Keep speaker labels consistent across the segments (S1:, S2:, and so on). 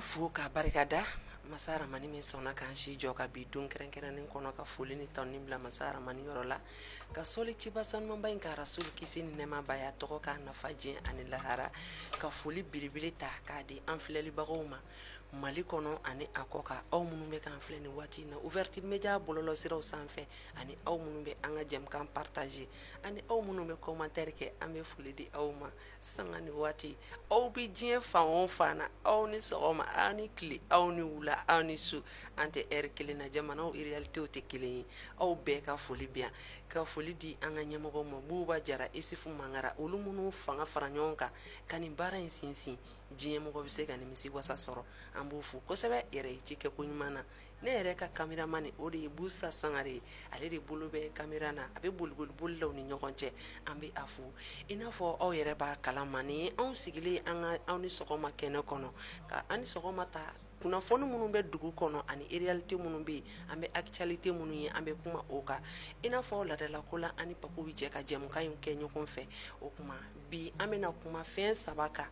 S1: fo ka barika da masa Ramani min sɔnna k'an si jɔ ka bi don kɛrɛnkɛrɛnnen kɔnɔ, ka foli ni tanuni bila masa Ramani yɔrɔ la, ka sɔli ciba sanumanba in kan, Rasulu kisi ni nɛɛma b'a ye, a tɔgɔ k'a nafa diɲɛ ani lahara, ka foli belebele ta k'a di an filɛlibagaw ma Mali kɔnɔ ani a kɔkan, aw minnu bɛ k'an filɛ nin waati in na Ouverture Media bɔlɔlɔsiraw sanfɛ, ani aw minnu bɛ an ka jɛmukan partager, ani aw minnu bɛ commentaire kɛ, an bɛ foli di aw ma sanga ni waati. Aw bɛ diɲɛ fan o fan na, aw ni sɔgɔma, aw ni tile, aw ni wula, aw ni su. An tɛ heure kelen na, jamanaw réalitéw tɛ kelen ye. Aw bɛɛ ka foli bɛ yan. Ka foli di an ka ɲɛmɔgɔw ma, Buba Jara, Isufu Mangara, olu minnu fanga fara ɲɔgɔn kan ka nin baara in sinsin, diɲɛ mɔgɔ bɛ se ka nimisi wasa sɔrɔ. An b'u fo kosɛbɛ yɛrɛ ye ci kɛ ko ɲuman na. Ne yɛrɛ ka caméraman, o de ye Busa Sangare ye. Ale de bolo bɛ caméra na, a bɛ boliboli boli la u ni ɲɔgɔn cɛ. An bɛ a fo. I n'a fɔ aw yɛrɛ b'a kalama, ni anw sigilen an ka aw ni sɔgɔma kɛnɛ kɔnɔ, ka an ni sɔgɔma ta kunnafoni minnu bɛ dugu kɔnɔ ani réalité minnu bɛ yen, an bɛ actualité minnu ye, an bɛ kuma o kan. I n'a fɔ laadalako la, an ni Papu bɛ jɛ ka jɛmukan in kɛ ɲɔgɔn fɛ. O tuma bi, an bɛna kuma fɛn saba kan.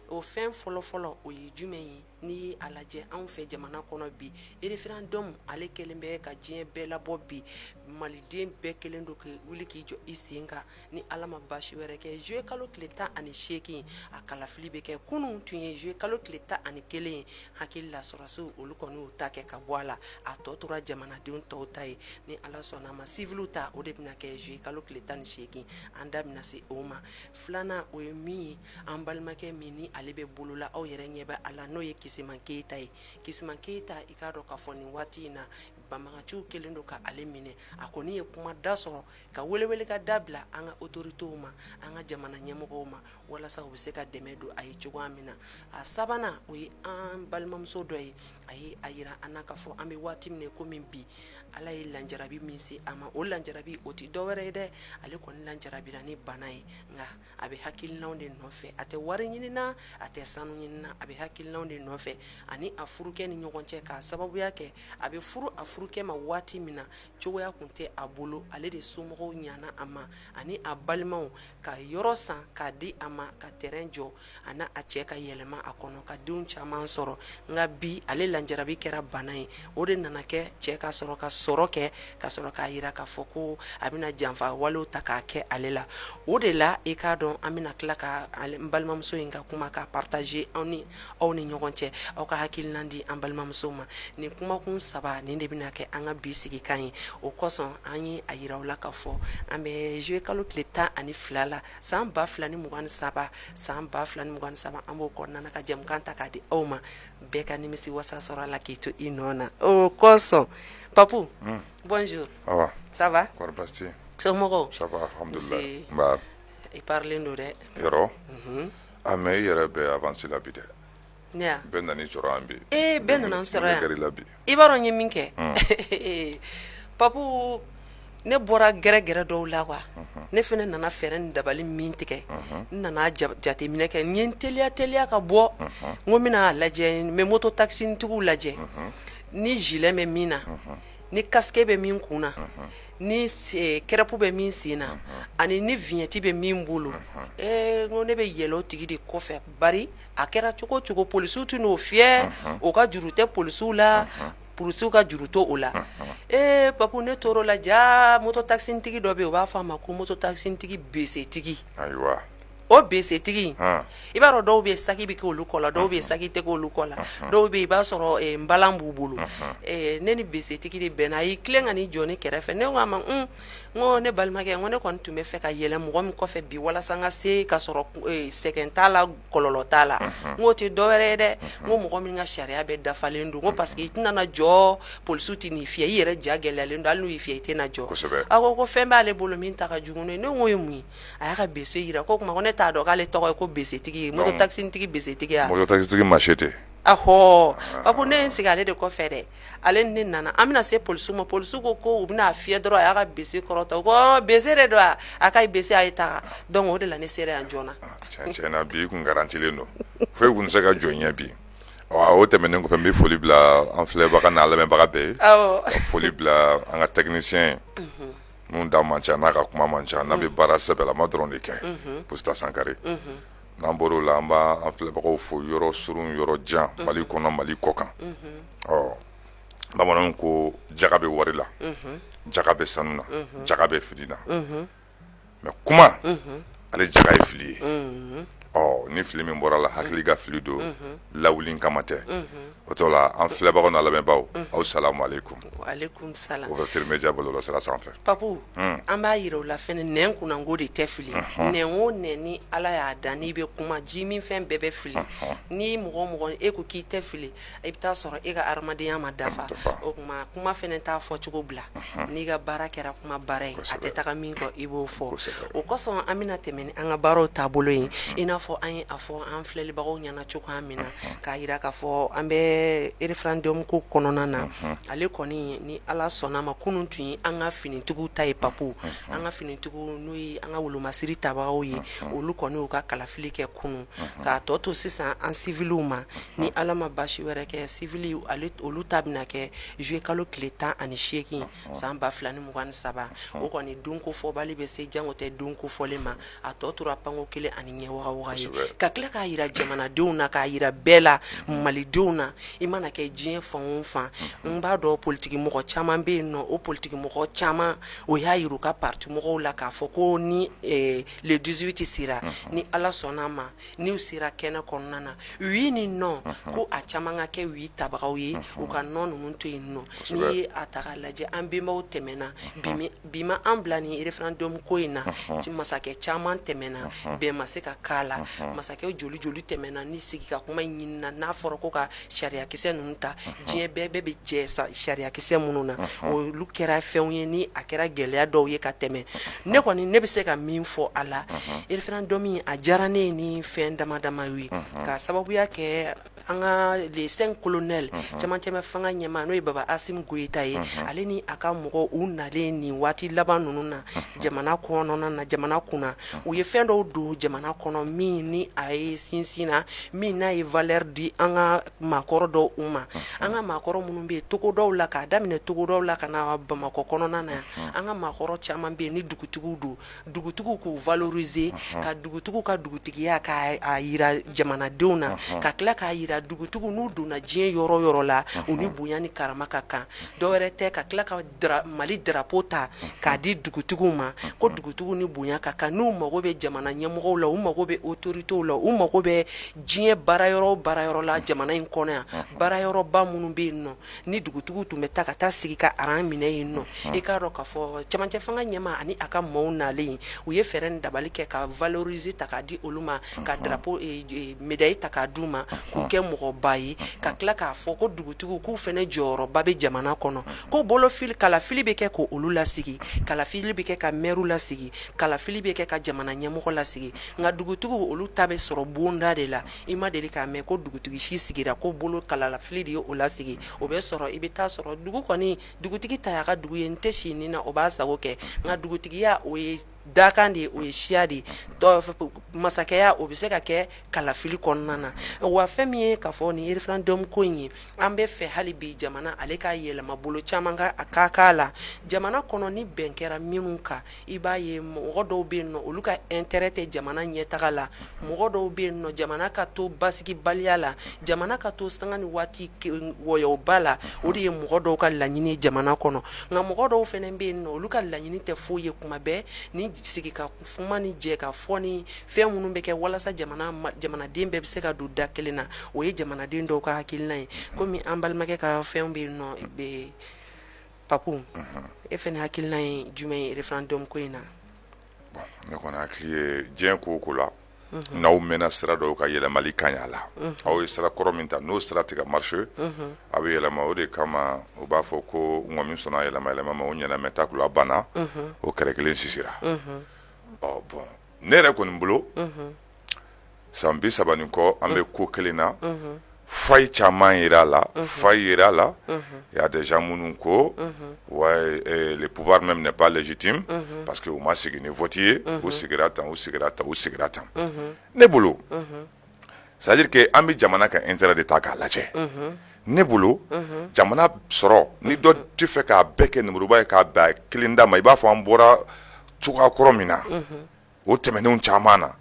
S1: O fɛn fɔlɔfɔlɔ, o ye jumɛn ye? N'i ye a lajɛ anw fɛ jamana kɔnɔ bi, référendum, ale kɛlen bɛ ka diɲɛ bɛɛ labɔ bi. Maliden bɛɛ kɛlen don ka wuli k'i jɔ i sen kan. Ni Ala ma baasi wɛrɛ kɛ, juillet kalo tile 18, a kalafili bɛ kɛ. Kunun tun ye juillet kalo tile 11 ye. Hakili la, sɔrɔdasiw, olu kɔni y'u ta kɛ ka bɔ a la, a tɔ tora jamanadenw tɔw ta ye. Ni Ala sɔnna a ma, civil ta, o de bɛna kɛ juillet kalo tile 18. An da bɛna se o ma. Filanan, o ye min ye, an balimakɛ min ni ale bɛ bolola, aw yɛrɛ ɲɛ bɛ a la, n'o ye Kisiman Keyita ye. Kisiman Keyita, i k'a dɔn k'a fɔ nin waati in na, banbaganciw kɛlen don ka ale minɛ. A kɔni ye kuma da sɔrɔ ka welewele ka da bila an ka autorités ma, an ka jamana ɲɛmɔgɔw ma, walasa u bɛ se ka dɛmɛ don a ye cogoya min na. A sabanan, o ye an balimamuso dɔ ye. A ye a jira an na k'a fɔ an bɛ waati min komi bi, Ala ye lanjarabi min se a ma, o lanjarabi, o tɛ dɔwɛrɛ ye dɛ, ale kɔni lanjarabira ni bana ye, nka a bɛ hakilinaw de nɔfɛ. A tɛ wari ɲini na, a tɛ sanu ɲini na, a bɛ hakilinaw de nɔfɛ ani a furukɛ ni ɲɔgɔn cɛ, k'a sababuya kɛ a bɛ furu a furukɛ ma waati min na, cogoya tun tɛ a bolo. Ale de somɔgɔw ɲana a ma ani a balimaw ka yɔrɔ san k'a di a ma, ka terrain jɔ, a n'a a cɛ ka yɛlɛma a kɔnɔ, ka denw caman sɔrɔ. Nka bi, ale lanjarabi kɛra bana ye. O de nana kɛ cɛ ka sɔrɔ ka sɔrɔ kɛ ka sɔrɔ k'a jira k'a fɔ ko a bɛna janfa walew ta k'a kɛ ale la. O de la, i k'a dɔn, an bɛna tila ka n balimamuso in ka kuma ka partager aw ni aw ni ɲɔgɔn cɛ. Aw ka hakilina di an balimamuso ma. Nin kumakun saba nin de bɛna kɛ an ka bi sigikan ye. O kosɔn, an ye a jira aw la k'a fɔ an bɛ juillet kalo tile 12 la, san 2023, san 2023, an b'o kɔnɔna na ka jɛmukan ta k'a di aw ma. Bɛɛ ka nimisi wasa sɔrɔ a la k'i to i nɔ na. O kosɔn, Papu, bonjour. Ça va? Somɔgɔw? I parilen don dɛ.
S2: Yɔrɔ a mais i yɛrɛ bɛ avance la bi dɛ. Bɛɛ nana sɔrɔ an bi.
S1: Ee, bɛɛ nana sɔrɔ yan la bi. I b'a dɔn n ye min kɛ, Papu? Ne bɔra gɛrɛgɛrɛ dɔw la quoi. Ne fana nana fɛɛrɛ ni dabali min tigɛ, n nana jateminɛ kɛ, n ye n teliya teliya ka bɔ. N ko n bɛna lajɛ, n bɛ moto taxintigiw lajɛ, ni gilet bɛ min na, ni casque bɛ min kun na, ni crêpe bɛ min sen na, ani ni vignette bɛ min bolo. Ee, n ko ne bɛ yɛlɛ o tigi de kɔfɛ, bari a kɛra cogo cogo, polisiw tɛ n'o fiyɛ. O ka juru tɛ polisiw la, polisiw ka juru to o la. Ee Papu, ne tor'o la ja. Moto taxintigi dɔ bɛ yen, u b'a fɔ a ma ko moto taxintigi besetigi.
S2: Ayiwa.
S1: O besetigi, i b'a dɔn, dɔw bɛ saki bɛ kɛ olu kɔ la, dɔw bɛ saki tɛ olu kɔ la, dɔw bɛ i b'a sɔrɔ nbalan b'u bolo. Ne ni besetigi de bɛnna. A y'i tilen ka n'i jɔ ne kɛrɛfɛ. Ne ko a ma, n ko ne balimakɛ, n ko ne kɔni tun bɛ fɛ ka yɛlɛ mɔgɔ min kɔfɛ bi walasa n ka se ka sɔrɔ sɛgɛn t'a la, kɔlɔlɔ t'a la, n k'o tɛ dɔwɛrɛ ye dɛ, n ko mɔgɔ min ka sariya bɛɛ dafalen don. N ko parce que i tɛna na jɔ, polisiw tɛ n'i fiyɛ, i yɛrɛ ja gɛlɛyalen don, hali n'u y'i fiyɛ, i tɛna jɔ. A ko fɛn b'ale bolo min ta ka jugu. Ne ko ye mun ye? A y'a ka bese jira. Ko tuma ko ne t'a dɔn k'ale tɔgɔ ye ko besetigi ye, moto taxintigi besetigi.
S2: Moto taxitigi machette.
S1: Ahɔ, a ko ne ye n sigi ale de kɔfɛ dɛ. Ale ni ne nana, an bɛna se polisiw ma, polisiw ko ko u bɛna a fiyɛ dɔrɔn, a y'a ka bese kɔrɔta ko bese de don, a ka bese, a ye taga. Donc o de la ne sera yan joona.
S2: Tiɲɛ na, bi i kun garantilen don, foyi kun tɛ se ka jɔ i ɲɛ bi. O tɛmɛnen kɔfɛ, n bɛ foli bila an filɛbaga n'a lamɛnbaga bɛɛ ye, ka foli bila an ka technicien ye mun da man ca, n'a ka kuma man ca, n'a bɛ baara sɛbɛlama dɔrɔn de kɛ, Busta Sankare. N'an bɔr'o la, an b'an filɛbagaw fo yɔrɔ surun, yɔrɔ jan, Mali kɔnɔ, Mali kɔ kan. Ɔ bamananw ko jaga bɛ wari la, jaga bɛ sanu na, jaga bɛ fini na, mais kuma, ale jaga ye fili ye. Ɔ ni fili min bɔra la, hakili ka fili don, lawuli kama tɛ. O to la, an filɛbagaw n'a lamɛnbaaw, aw salamu aleykum. Ouverture Média bɔlɔlɔ sira sanfɛ.
S1: Papu, an b'a jira u la fɛnɛ, nɛn kunnango de tɛ fili. Nɛn o nɛn, ni Ala y'a dan, n'i bɛ kuma, ji min fɛn bɛɛ bɛ fili. Ni mɔgɔ mɔgɔ e ko k'i tɛ fili, i bɛ taa sɔrɔ e ka hadamadenya ma dafa. O tuma kuma fɛnɛ t'a fɔcogo bila. N'i ka baara kɛra kuma baara ye, a tɛ taga min kɔ, i b'o fɔ. O kosɔn an bɛna tɛmɛ ni an ka baaraw taabolo ye, i n'a fɔ an ye a fɔ an filɛlibagaw ɲɛna cogoya min na, k'a jira k'a fɔ an bɛ référendum ko kɔnɔna na. Ale kɔni, ni Ala sɔnna ma, kunun tun ye an ka finitigiw ta ye. Papu, an ka finitigiw, n'o ye an ka wolomasiri tabagaw ye, olu kɔni y'u ka kalafili kɛ kunun, k'a tɔ to sisan an siviliw ma. Ni Ala ma basi wɛrɛ kɛ, sivili olu ta bɛna kɛ juillet kalo tile 18 san 2023. O kɔni don kofɔbali bɛ se, jango tɛ don kofɔlen ma. A tɔ tora panko kelen ani ɲɛ waga ye, ka tila k'a jira jamanadenw na, k'a jira bɛɛ la, malidenw na, i mana kɛ diɲɛ fan o fan. N b'a dɔn politigi mɔgɔ caman bɛ yen nɔ, o politigi mɔgɔ caman o y'a jira u ka parti mɔgɔw la k'a fɔ ko ni le 18 sera, ni Ala sɔnna a ma, n'u sera kɛnɛ kɔnɔna na, oui ni non, ko a caman ka kɛ oui tabagaw ye, u ka non ninnu to yen nɔ. N'i ye a ta k'a lajɛ, an bɛnbaw tɛmɛna bi ma, an bila ni référendum ko in na. Masakɛ caman tɛmɛna, bɛn ma se ka k'a la. Masakɛ joli joli tɛmɛna ni sigi ka kuma ɲinina. N'a fɔra ko ka sariyakisɛ ninnu ta, diɲɛ bɛɛ bɛ jɛ sariyakisɛ minnu na, olu kɛra fɛnw ye ni a kɛra gɛlɛya dɔw ye ka tɛmɛ. Ne kɔni, ne bɛ se ka min fɔ a la, référendum a diyara ne ye ni fɛn dama dama ye, ka sababuya kɛ an ka les 5 colonels, cɛmancɛ fanga ɲɛmaa, n'o ye Baba Asimi Goyita ye, ale ni a ka mɔgɔw, u nalen nin waati laban ninnu na jamana kɔnɔna na, jamana kunna, u ye fɛn dɔw don jamana kɔnɔ min ni a ye sinsin na, min n'a ye valeur di an ka maakɔrɔ dɔw u ma. An ka maakɔrɔ minnu bɛ yen togodaw la, k'a daminɛ togodaw la ka na Bamakɔ kɔnɔna na yan, an ka maakɔrɔ caman bɛ yen ni dugutigiw don, dugutigiw k'u valoriser, ka dugutigiw ka dugutigiya k'a jira jamanadenw na, ka tila k'a jira dugutigiw n'u donna diɲɛ yɔrɔ yɔrɔ la, u ni bonya ni karama ka kan. Dɔwɛrɛ tɛ, ka tila ka Mali drapeau ta k'a di dugutigiw ma, ko dugutigiw ni bonya ka kan, n'u mago bɛ jamana ɲɛmɔgɔw la, u mago bɛ autorités la, u mago bɛ diɲɛ baara yɔrɔ baara yɔrɔ la jamana in kɔnɔ yan, baara yɔrɔba minnu bɛ yen nɔ, ni dugutigiw tun bɛ taa ka taa sigi ka rang minɛ yen nɔ. I k'a dɔn k'a fɔ cɛmancɛ fanga ɲɛmaa ani a ka maaw nalen, u ye fɛɛrɛ ni dabali kɛ ka valoriser ta k'a di olu ma, ka drapeau médaille ta k'a d'u ma, k'u kɛ mɔgɔba ye, ka tila k'a fɔ ko dugutigiw k'u fana jɔyɔrɔba bɛ jamana kɔnɔ, ko bolofili kalafili bɛ kɛ k'olu lasigi, kalafili bɛ kɛ ka maire lasigi, kalafili bɛ kɛ ka jamana ɲɛmɔgɔ lasigi, nka dugutigiw olu ta bɛ sɔrɔ bonda de la. I ma deli k'a mɛn ko dugutigi si sigira ko bolo kalafili de ye o lasigi. O bɛ sɔrɔ, i bɛ taa sɔrɔ dugu kɔni dugutigi ta y'a ka dugu ye, n tɛ si nin na, o b'a sago kɛ, nka dugutigiya o ye dakan de ye, o ye siya de ye. Masakɛya o bɛ se ka kɛ kalafili kɔnɔna na. Wa fɛn min ye k'a fɔ nin référendum ko in ye, an bɛ fɛ hali bi jamana ale ka yɛlɛma bolo caman ka a ka k'a la jamana kɔnɔ. Ni bɛn kɛra minnu kan, i b'a ye mɔgɔ dɔw bɛ yen nɔ, olu ka intérêt tɛ jamana ɲɛtaga la. Mɔgɔ dɔw bɛ yen nɔ, jamana ka to basigibaliya la, jamana ka to sanga ni waati wɔyɔba la, o de ye mɔgɔ dɔw ka laɲini jamana kɔnɔ. Nka mɔgɔ dɔw fana bɛ yen nɔ, olu ka laɲini tɛ foyi ye. Kuma bɛɛ ni sigi ka kuma ni jɛ ka fɔ ni fɛn minnu bɛ kɛ walasa jamanaden bɛɛ bɛ se ka don da kelen na, o ye jamanaden dɔw ka hakilina ye. Komi an balimakɛ ka fɛn bɛ yen nɔ, Papu, e fana hakilina ye jumɛn ye référendum ko in na?
S2: Bon, ne kɔni hakili ye, diɲɛ ko o ko la, n'aw mɛnna sira dɔw ka yɛlɛmali ka ɲi a la, aw ye sira kɔrɔ min ta, n'o sira tɛ ka marcher, a bɛ yɛlɛma. O de kama u b'a fɔ ko ŋɔmi sɔnna yɛlɛma yɛlɛma ma, o ɲɛna, mais takula banna, o kɛrɛ kelen sisira. Ɔ bon, ne yɛrɛ kɔni bolo, san 30 ni kɔ, an bɛ ko kelen na, faille caman yera a la, faille yera a la. Il y a des gens minnu ko ouais, le pouvoir même n'est pas légitime, parce que u ma sigi ni vote ye, u sigira tan, u sigira tan, u sigira tan. Ne bolo, c'est à dire que an bɛ jamana ka intérêt de ta k'a lajɛ. Ne bolo, jamana sɔrɔ ni dɔ tɛ fɛ k'a bɛɛ kɛ nemuruba ye k'a bɛn kelen da ma, i b'a fɔ an bɔra cogoya kɔrɔ min na. O tɛmɛnenw caman na.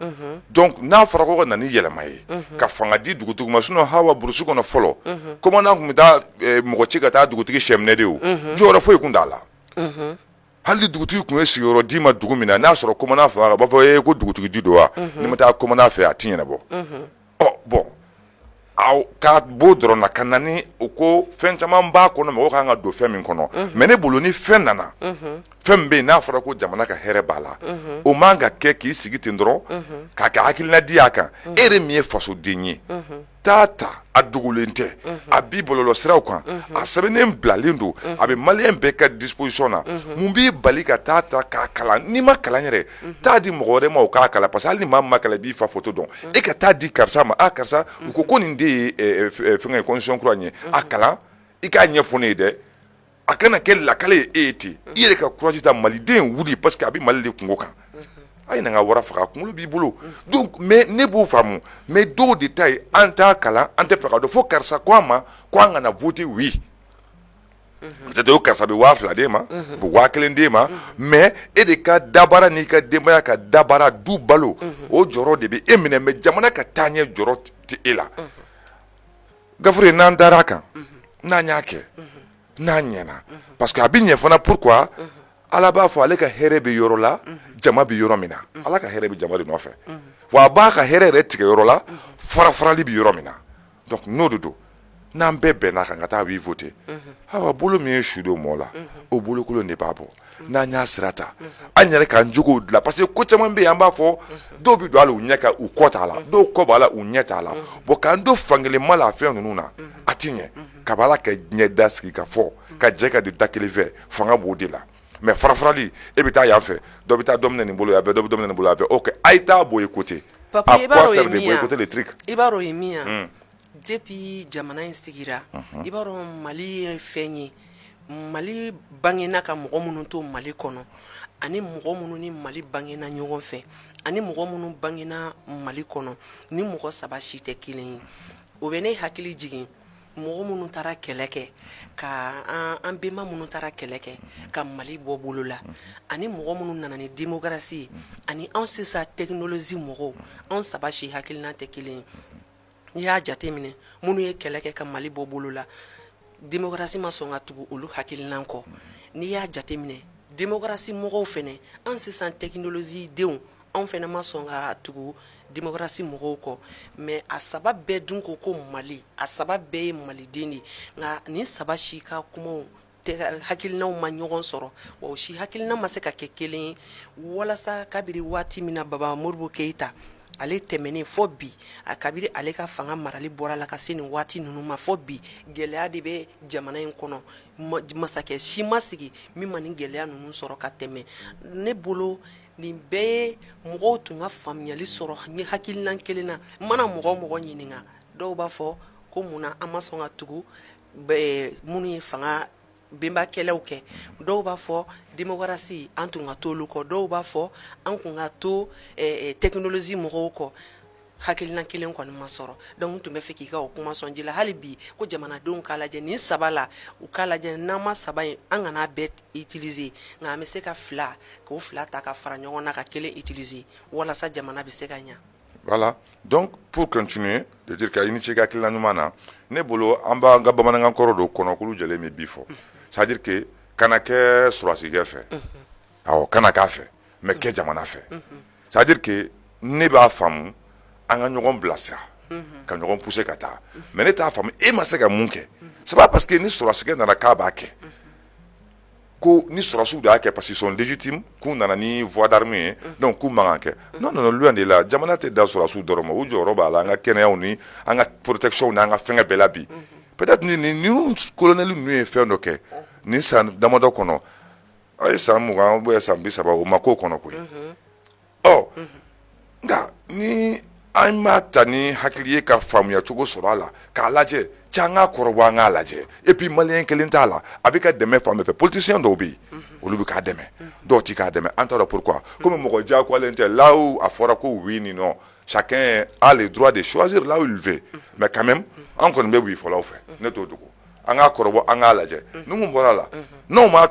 S2: Donc n'a fɔra ko ka na ni yɛlɛma ye, ka fanga di dugutigi ma, sinon Hawa, burusi kɔnɔ fɔlɔ, commandant tun bɛ taa mɔgɔ ci ka taa dugutigi sɛ minɛ de. O jɔyɔrɔ foyi tun t'a la. Hali dugutigi tun ye sigiyɔrɔ d'i ma dugu min na, n'a sɔrɔ commandant fanga, a b'a fɔ e ko dugutigi di don wa, n'i ma taa commandant fɛ, a tɛ ɲɛnabɔ. Ɔ bon, ka b'o dɔrɔn na ka na ni o ko fɛn caman b'a kɔnɔ, mɔgɔ kan ka don fɛn min kɔnɔ. Mais ne bolo, ni fɛn nana, fɛn min bɛ yen n'a fɔra ko jamana ka hɛrɛ b'a la, o man ka kɛ k'i sigi ten dɔrɔn k'a kɛ hakilina di a kan. E yɛrɛ min ye fasoden ye, taa ta, a dogolen tɛ, a bi bɔlɔlɔ siraw kan, a sɛbɛnnen bilalen don, a bɛ maliyɛn bɛɛ ka disposition na. Mun b'i bali ka taa ta k'a kalan? N'i ma kalan yɛrɛ, taa di mɔgɔ wɛrɛ ma, o k'a kalan, parce que hali ni maa min ma kalan, i b'i fa photo dɔn. E ka taa di karisa ma: a karisa, u ko ko nin de ye fɛngɛ ye, constitution kura in ye, a kalan, i k'a ɲɛfɔ ne ye dɛ. A kana kɛ lakale ye e ye ten. I yɛrɛ ka courage ta, maliden wuli, parce que a bɛ Mali de kungo kan. A ye na ka wara faga, a kunkolo b'i bolo. Donc mais ne b'o faamu, mais dɔw de ta ye, an t'a kalan, an tɛ fɛ ka dɔn, fo karisa ko an ma ko an kana voter oui. Peut-être o karisa bɛ 2000 d'e ma, u bɛ 1000 d'e ma, mais e de ka dabara n'i ka denbaya ka dabara, du balo, o jɔyɔrɔ de bɛ e minɛ, mais jamana ka taaɲɛ jɔyɔrɔ tɛ e la. Gafure, n'an dara a kan, n'an y'a kɛ, n'a ɲɛna, parce que a bɛ ɲɛ fana. Pourquoi? Ala b'a fɔ ale ka hɛrɛ bɛ yɔrɔ la, jama bɛ yɔrɔ min na. Ala ka hɛrɛ bɛ jama de nɔfɛ, wa a b'a ka hɛrɛ yɛrɛ tigɛ yɔrɔ la, fara farali bɛ yɔrɔ min na. Donc n'o de don, n'an bɛɛ bɛnna kan ka taa oui voter, awa, bolo min ye su don mɔ la, o bolokolon de b'a bɔ. N'an y'a sira ta, an yɛrɛ k'an jogow dilan, parce que ko caman bɛ yen, an b'a fɔ dɔw bɛ don a la, u ɲɛ kan, u kɔ t'a la, dɔw kɔ b'a la, u ɲɛ t'a la. Bon, k'an to fankelen ma la fɛn ninnu na, a ti ɲɛ. Ka Ala ka diɲɛ da sigi ka fɔ ka jɛ ka don da kelen fɛ, fanga b'o de la. Mais fara farali, e bɛ taa yan fɛ, dɔ bɛ taa dɔ minɛ nin bolo yan fɛ, dɔ bɛ dɔ minɛ nin bolo yan fɛ. Ok, a ye taa boycotter.
S1: Papa,
S2: à
S1: i b'a
S2: quoi
S1: dɔn o ye
S2: sert de
S1: min ye wa?
S2: boycotter les trucs?
S1: I b'a dɔn o ye min ye wa? Depuis jamana in sigira, i b'a dɔn Mali ye fɛn ye, Mali bangena ka mɔgɔ minnu to Mali kɔnɔ, ani mɔgɔ minnu ni Mali bangena ɲɔgɔn fɛ, ani mɔgɔ minnu bangena Mali kɔnɔ, ni mɔgɔ saba si tɛ kelen ye. O bɛ ne hakili jigin mɔgɔ minnu taara kɛlɛ kɛ ka an bɛnba minnu taara kɛlɛ kɛ ka Mali bɔ bolo la, ani mɔgɔ minnu nana ni démocratie ye, ani anw sisan technologie mɔgɔw, anw saba si hakilina tɛ kelen ye. N'i y'a jateminɛ, minnu ye kɛlɛ kɛ ka Mali bɔ bolo la, démocratie ma sɔn ka tugu olu hakilina kɔ. N'i y'a jateminɛ, démocratie mɔgɔw fɛnɛ, an sisan technologie denw, anw fɛnɛ ma sɔn ka tugu démocratie mɔgɔw kɔ. Mais a saba bɛɛ dun ko ko Mali, a saba bɛɛ ye maliden de ye. Nka nin saba si ka kumaw tɛ, hakilinaw ma ɲɔgɔn sɔrɔ wa, o si hakilina ma se ka kɛ kelen ye. Walasa kabiri waati min na Baba Modibo Keyita ale tɛmɛnen fɔ bi, a kabiri ale ka fanga marali bɔra la ka se nin waati ninnu ma fɔ bi, gɛlɛya de bɛ jamana in kɔnɔ. Masakɛ si ma sigi min ma nin gɛlɛya ninnu sɔrɔ ka tɛmɛ. Ne bolo, nin bɛɛ ye mɔgɔw tun ka faamuyali sɔrɔ ni hakilina kelen na. N mana mɔgɔ o mɔgɔ ɲininka, dɔw b'a fɔ ko munna an ma sɔn ka tugu minnu ye fanga benbakɛlaw kɛ, dɔw b'a fɔ démocratie, an tun ka to olu kɔ, dɔw b'a fɔ an tun ka to technologie mɔgɔw kɔ. Hakilina kelen kɔni ma sɔrɔ. Donc n tun bɛ fɛ k'i ka o kuma sɔn ji la hali bi, ko jamanadenw k'a lajɛ nin saba la, u k'a lajɛ n'an ma saba in, an kana bɛɛ utiliser, nka an bɛ se ka fila, k'o fila ta ka fara ɲɔgɔn na ka kelen utiliser walasa jamana bɛ se ka ɲɛ.
S2: Voilà. Donc, pour continuer, de dire que i ni ce i ka hakilina ɲuman na. Ne bolo, an b'an ka bamanankan kɔrɔ dɔ kɔnɔ, kulu jɛlen bɛ bi fɔ. C'est à dire que kana kɛ sɔrɔdasikɛ fɛ, awɔ, kana k'a fɛ, mais kɛ jamana fɛ. C'est à dire que ne b'a faamu, an ka ɲɔgɔn bilasira, ka ɲɔgɔn pousser ka taa, mais ne t'a faamu e ma se ka mun kɛ. C'est pas parce que ni sɔrɔdasikɛ nana k'a b'a kɛ, ko ni sɔrɔdasiw de y'a kɛ parce qu'ils sont légitimes, k'u nana ni voie d'armée ye, donc k'u man kan kɛ. Non, non, non, loin de là. Jamana tɛ da sɔrɔdasiw dɔrɔn ma, u jɔyɔrɔ b'a la, an ka kɛnɛyaw ni an ka protection ni an ka fɛngɛ bɛɛ la bi. Peut-être ni ninnu colonel ninnu ye fɛn dɔ kɛ nin san damadɔ kɔnɔ, a ye san 20 ou bien san 30, o ma k'o kɔnɔ koyi. Ɔ nka ni an m'a ta ni hakili ye ka faamuya cogo sɔrɔ a la k'a lajɛ cɛ, an k'a kɔrɔbɔ, an k'a lajɛ. Et puis maliyɛn kelen t'a la, a bɛ ka dɛmɛ fan bɛɛ fɛ. Politicien dɔw bɛ yen, olu bɛ k'a dɛmɛ, dɔw ti k'a dɛmɛ, an t'a dɔn pourquoi. Komi mɔgɔ diyagoyalen tɛ, là où a fɔra ko oui ni non, chacun a le droit de choisir là où il veut, mais quand même an kɔni bɛ oui fɔlaw fɛ. Ne t'o dogo. An k'a kɔrɔbɔ, an k'a lajɛ ni mun bɔra la n'o ma.